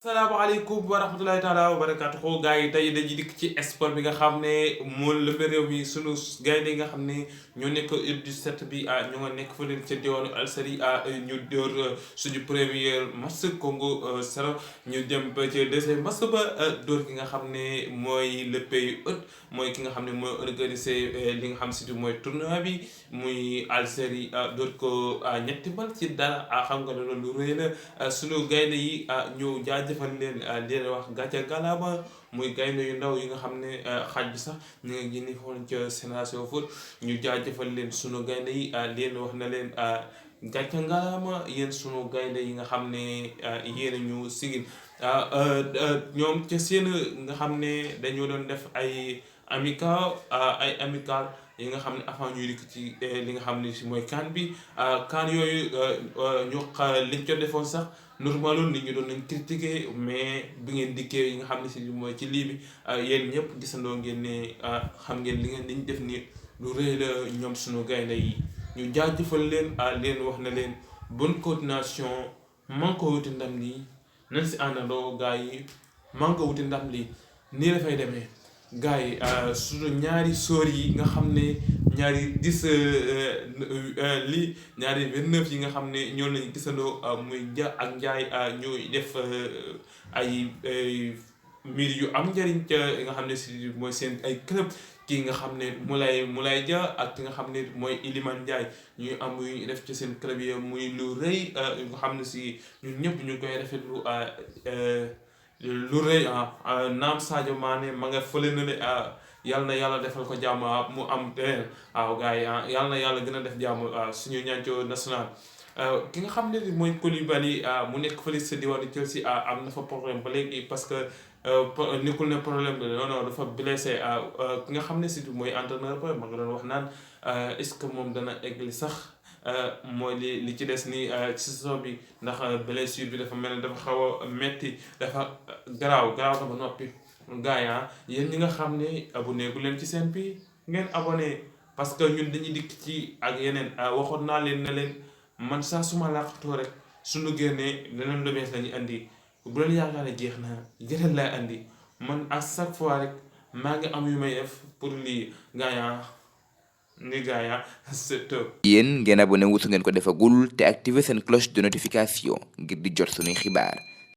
salaamaaleykum wa rahmatulahi taala wa barakaatuhu gars yi tey dañuy dikk ci sport bi nga xam ne moo lëmbe réew mi sunu gaynde yi nga xam ne ñoo nekk U17 bi ñoo nga nekk fële ca diwaanu Algérie ñu dóor suñu premier match Congo 0 ñu dem ba ca deuxième match ba dóor ki nga xam ne mooy le pays hôte mooy ki nga xam ne mooy organisé li nga xam si mooy tournoi bi muy Algérie dóor ko ñetti bal ci dara xam nga ne loolu rëy la sunu gaynde yi ñu jëfal leen wax gàcce galaama muy gaynde yu ndaw yi nga xam ne xaj bi sax ñu ngi génne foon ca Génération Foot ñu jaajëfal leen sunu gaynde yi leen wax na leen gàcce galaama yéen sunu gaynde yi nga xam ne yéen a ñu sigil ñoom ca seen nga xam ne dañoo doon def ay amical yi nga xam ne avant ñuy dikk ci li nga xam ne si mooy CAN bi CAN yooyu ñu liñ co defoon sax normalul nit ñi doon nañ critiquer mais bi ngeen dikkee yi nga xam ne si mooy ci lii bi yéen ñëpp gisandoo ngeen ne xam ngeen li ngeen liñ def ni lu rëy la ñoom suñu gaynde yi ñu jaajëfal leen leen wax na leen bonne continuation man ko wuti ndam lii nañ si àndandoo gars yi man ko wuti ndam lii nii dafay demee gars yi suñu ñaari sóor yi nga xam ne ñaari 29 yi nga xam ne ñoo lañu gisandoo muy ja ak Ndiaye ñuy def ay mbir yu am njëriñ ca nga xam ne si mooy seen ay club kii nga xam ne Boulaye ja ak ki nga xam ne mooy Elimane Ndiaye ñuy am muy def ci seen club yi muy lu rëy nga xam ne si ñun ñëpp ñu koy rafetlu lu rëy naam Sadio Mané ma nga fële na ne yàlla na yàlla defal ko jàmm mu am waaw gars yi yàlla na yàlla gën a def jàmm suñu ñancoo national ki nga xam ne mooy Coulibaly mu nekk fële sa diwaanu Chelsea am na fa problème ba léegi parce que nekkul ne problème la non dafa blessé ki nga xam ne si mooy entraîneur ba ma nga doon wax naan est-ce que moom dana eggali sax mooy li ci des ni ci saison bi ndax blessure bi dafa mel ne dafa xaw a metti dafa garaaw na ba noppi gars yi yéen ñi nga xam ne abonné gu leen ci seen bi ngeen abonné parce que ñun dañuy dikk ci ak yeneen waxoon naa leen ne leen man saa suma làqatoo rek suñu génnee leneen lu bees la ñuy andi bu leen yaakaar ne jeex na yeneen lay andi man à chaque fois rek maa ngi am yu may def pour lii gars yi c'est top. yéen ngeen abonné wu su ngeen ko defagul te activer seen cloche de notification ngir di jot suñuy xibaar.